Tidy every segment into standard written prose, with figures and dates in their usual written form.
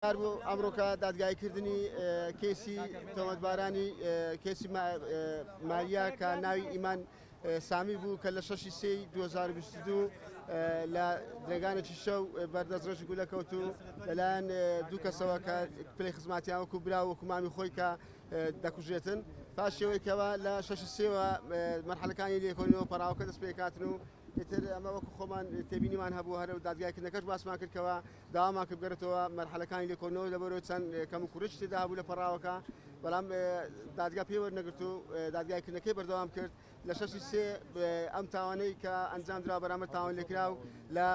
بوو ئەمڕۆکە دادگایکردنی کەیسی تۆمەتبارانی کەیسی ماریا کە ناوی ئیمان سامی بوو کە لە 6 سێی 2022 لە درێگانێکی شەو بەردەستڕێژی گولە کەوت و لەلایەن دوو کەسەوە کە پلەی خزماتیان وەکو برا وەکو مامی خۆی کە دەکوژێتن. پاش شێوەیەکەوە لە 6 سێوە مەرحەلەکانی لێکۆڵینەوە پەڕاوەکە دەست پێکاتن و ئیتر ئەمە وەکو خۆمان تێبینیمان هەبوو هەرە دادگایکردنەکەش باسمان کردکەوە داوامان کرد بگەڕێتەوە مەرحەلەکانی لێکۆڵینەوە لەبەرەوەی چەند کەم و کوڕیی تێدا هەبوو لە پەڕاوەکە، بەڵام دادگا پێی وەرنەگرت و دادگایکردنەکەی بەردەوام کرد. لە شەشی سێ ئەم تاوانەی کە ئەنجام درا بەرامبەر تاوان لێکراو لە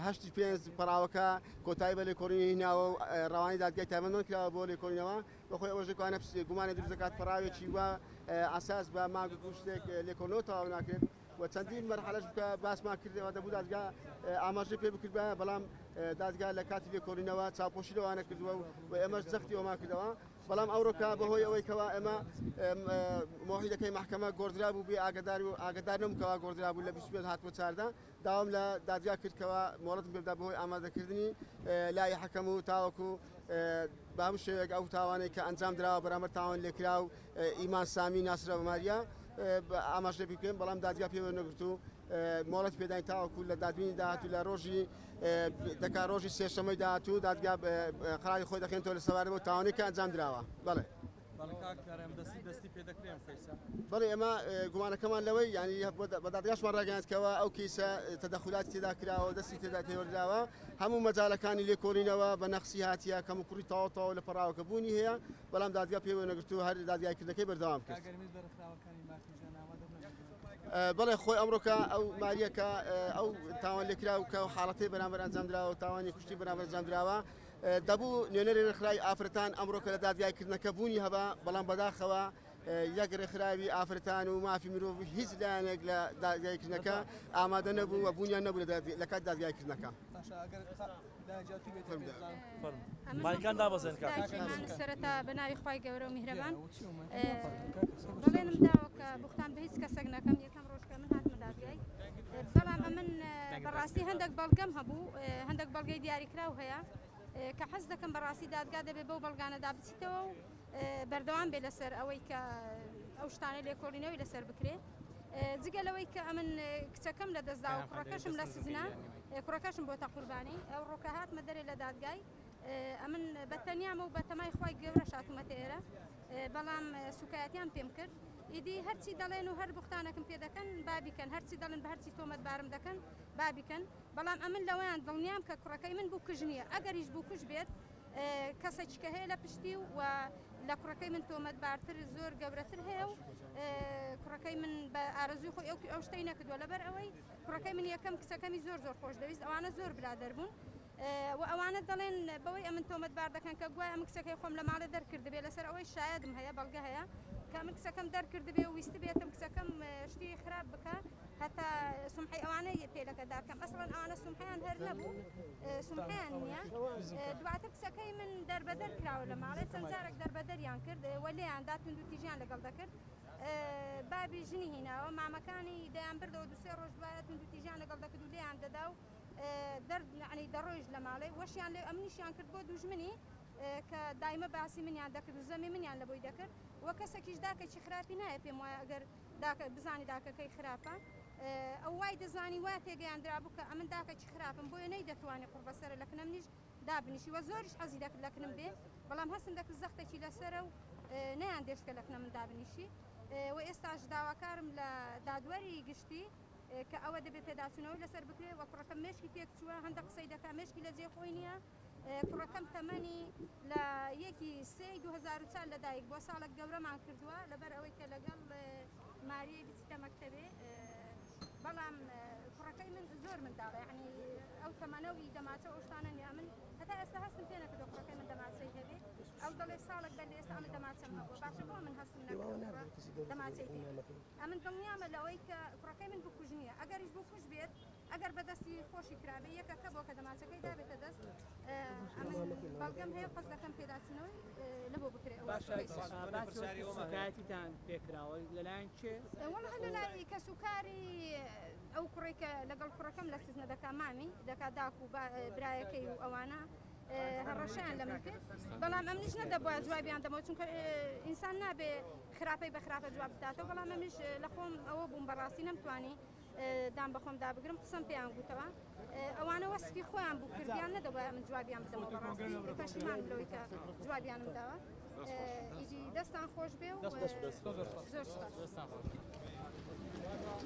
هەشتی پێنج پەڕاوەکە کۆتایی بە لێکۆڵینەوەی هێناوە و ڕەوانەی دادگای تایبەتمەند کراوە بۆ لێکۆڵینەوە. بەخۆی ئەوەش دەکوانە گومانی دروست دەکات پەڕاوێکی وا ئاساس بە مانگ و شتێک لێکۆڵینەوە تەواو ناکرێت. و چەندین مەرحەلەش بکە باسمان کردەوە دەبوو دادگا ئاماژەی پێ بکردبایە، بەڵام دادگا لە کاتی لێکۆڵینەوە چاوپۆشی لەوانە کردووە و ئێمەش جەختی ئەومان کردەوە. بەڵام ئەوڕۆکە بەهۆی ئەوەی کەوا ئێمە مۆحیدەکەی محکەمە گۆڕدرا بوو بێ ئاگدار و ئاگدار نەبوو کەوا گۆڕدرا بوو لە 25 هاتووە 14 داوام لە دادگا کرد کەوا مۆڵەتم پێ بدا بەهۆی ئامادەکردنی لای حەکەم و تاوەکو بە هەموو شێوەیەک ئەو تاوانەی کە ئەنجام دراوە بەرامبەر تاوان لێکراو ئیمان سامی ناسرا بە ماریا ئاماژە پێ بکەین، بەڵام دادگا پێوە نەگرت و مۆڵەت پێداین تاوەکو لە دادبینی داهاتوو لە ڕۆژی دەکا ڕۆژی سێشەمەی داهاتوو دادگا قەراری خۆی دەخێنێتەوە لە سەبارەت بەو تاوانەی کە ئەنجام دراوە. بەڵێ. بەڵێ ئێمە گومانەکەمان لەوەی یعنی بە دادگاشمان ڕاگەیاند کەەوە ئەو کەیسە تەدەخولاتی تێدا کراوە دەستی تێدا تێوەردراوە هەموو مەجالەکانی لێکۆڵینەوە بە نەقسی هاتیە کەم و کوڕی تەواو تەواو لە پەڕاوەکە بوونی هەیە، بەڵام دادگا پێی وەرنەگرت و هەر دادگایکردنەکەی بەردەوام کرد. بەڵێ خۆی ئەمڕۆکە ئەو ماریەکە ئەو تاوان لێکراو کە حاڵەتی بەرامبەر ئەنجام دراوە تاوانی کوشتی بەرامبەر ئەنجام دراوە دەبوو نوێنەری ڕێکخراوی ئافرەتان ئەمڕۆکە لە دادگایکردنەکە بوونی هەبا، بەڵام بەداخەوە یەک ڕێکخراوی ئافرەتان و مافی مرۆڤ هیچ لایەنێک لە دادگایکردنەکە ئامادە نەبوو و بوونیان نەبوو لە کات دادگایکردنەکە. سەرەتا بە ناوی خوای گەورە و میهرەبان بەڵێنم داوە کە بوختان بە هیچ کەسێک نەکەم. یەکەم ڕۆژ کە من هاتمە دادگای، بەڵام ئەمن بەڕاستی هەندێک بەڵگەم هەبوو، هەندێک بەڵگەی دیاریکراو هەیە کە حەز دەکەم بەڕاستی دادگا دەبێت بەو بەڵگانەدا بچیتەوە و بەردەوام بێ لەسەر ئەوەی کە ئەو شتانە لێکۆڵینەوەی لەسەر بکرێ. جگە لەوەی کە ئەمن کچەکەم لە دەستدا و کوڕەکەشم لە سزنا، کوڕەکەشم بۆتە قوربانی. ئەو ڕۆکە هاتمە دەرێ لە دادگای، ئەمن بە تەنیامە و بە تەمای خوای گەورە شاتومەتە ئێرە، بەڵام سوکایەتیان پێم کرد. ئیدی هەرچی دەڵێن و هەر بوختانەکم پێ دەکەن با بیکەن، هەرچی دەڵێن بە هەرچی تۆمەتبارم دەکەن با بیکەن، بەڵام ئەمن لەوەیان دڵنیام کە کوڕەکەی من بووکژ نییە. ئەگەریش بووکژ بێت کەسێکی کە هەیە لە پشتی و لە کوڕەکەی من تۆمەتبارتر زۆر گەورەتر هەیە و کوڕەکەی من بە ئارەزوی خۆی ئەو شتەی نەکردووە. لەبەر ئەوەی کوڕەکەی من یەکەم کچەکەمی زۆر زۆر خۆش دەویست، ئەوانە زۆر برادەر بوون و ئەوانە دەڵێن بەوەی ئەمن تۆمەتبار دەکەن کە گوایە ئەمن کچەکەی خۆم لە ماڵێ دەرکردبێ. لەسەر ئەوەی شایەدم هەیە، بەڵگە هەیە کە ئەمن کچەکەم دەرکردبێ و ویستبێتم کچەکەم شتی خراپ بکە هەتا سمحەی ئەوانە پێ لەکەدار کەم. ئەسڵەن ئەوانە سمحەیان هەر نەبوو، سمحەیان نییە. دواتر کچەکەی من دەربەدەر کراوە لە ماڵێ، چەند جارێک دەربەدەریان کرد و لێیان دا، توندوتیژیان لەگەڵ دەکرد. بابی ژنی هیناوە، مامەکانی دەیان بردەوە، دوسێ ڕۆژ دوایە توندوتیژیان لەگەڵ دەکرد و لێیان دەدا و دەرد یعنی دەڕۆیشت لە ماڵێ. وەشیان لێ ئەمنیشیان کرد بۆ دوژمنی کە دایمە باسی منیان دەکرد و زەمی منیان لە بۆی دەکرد و کەسێکیش داکەکی خراپی نایە. پێم وایە ئەگەر داکە بزانی داکەکەی خراپە، ئەو وای دەزانی وا تێگەیاندرابوو کە ئەمن داکەکی خراپم، بۆیە نەیدەتوانی قوڕبەسەرە لە کنەمنیش دابنیشی و زۆریش حەزی دەکرد لە کنم بێ، بەڵام هەستم دەکرد زەختێکی لەسەرە و نەیان دێشت کە لە کنە من دابنیشی. و ئێستاش داواکارم لە دادوەری گشتی کە ئەوە دەبێت پێداچوونەوەی لەسەر بکرێ و کوڕەکەم مێشکی تێک چووە، هەندە قسەی دەکا مێشکی لە جێ خۆی نییە. کوڕەکەم تەمەنی لە یەکی سێی 2004 لەدایک بووە، ساڵێک گەورەمان کردووە لەبەر ئەوەی کە لەگەڵ ماریەی بچیتە مەکتەبێ، بەڵام کوڕەکەی من زۆر منداڵە، یعنی ئەو تەمەنە و ئی دەماچە ئەو شتانە نییە. من هەتا ئێستا هەستم پێ نەکردووە کوڕەکەی من دەماچەی هەبێ. ئەو دەڵێ ساڵێک بەر لە ئێستا ئەمن دەماچەم هەبووە، باشە بۆ من هەستم نەکردووە دەماچەی پێ؟ ئەمن دڵنیامە لەوەی کە کوڕەکەی من بکوژ نییە، ئەگەریش بکوژ بێت ئەگەر بەدەستی خۆشی کرابێ یەکەکە بۆ کە دەماچەکەی دابێتە دەست. ئەمن بەڵگەم هەیە، قەز دەکەم پێداچوونەوەی لە بۆ بکرێ. سوکایەتیتان پێکراوە لەلایەن کێ؟ وەڵا لەلای کەسوکاری ئەو کوڕێک کە لەگەڵ کوڕەکەم لە سزنە دەکا، مامی دەکا، داک و برایەکەی و ئەوانە. هەڕەشەیان لە من کرد، بەڵام ئەمنیش نەدەبوایە جوابیان دەمەوە، چونکە ئینسان نابێ خراپەی بە خراپە جواب بداتەوە. بەڵام ئەمنیش لە خۆم ئەوە بووم، بەڕاستی نەمتوانی دام بەخۆم دابگرم، قسەم پێیان گوتەوە. ئەوانە وەسفی خۆیان بوو کردیان، نەدەبوایە من جوابیان بدەمەوە. بەڕاستی پەشیمانم لەوەی کە جوابیانم داوە. ئیدی دەستان خۆش بێ و زۆر سوپاس.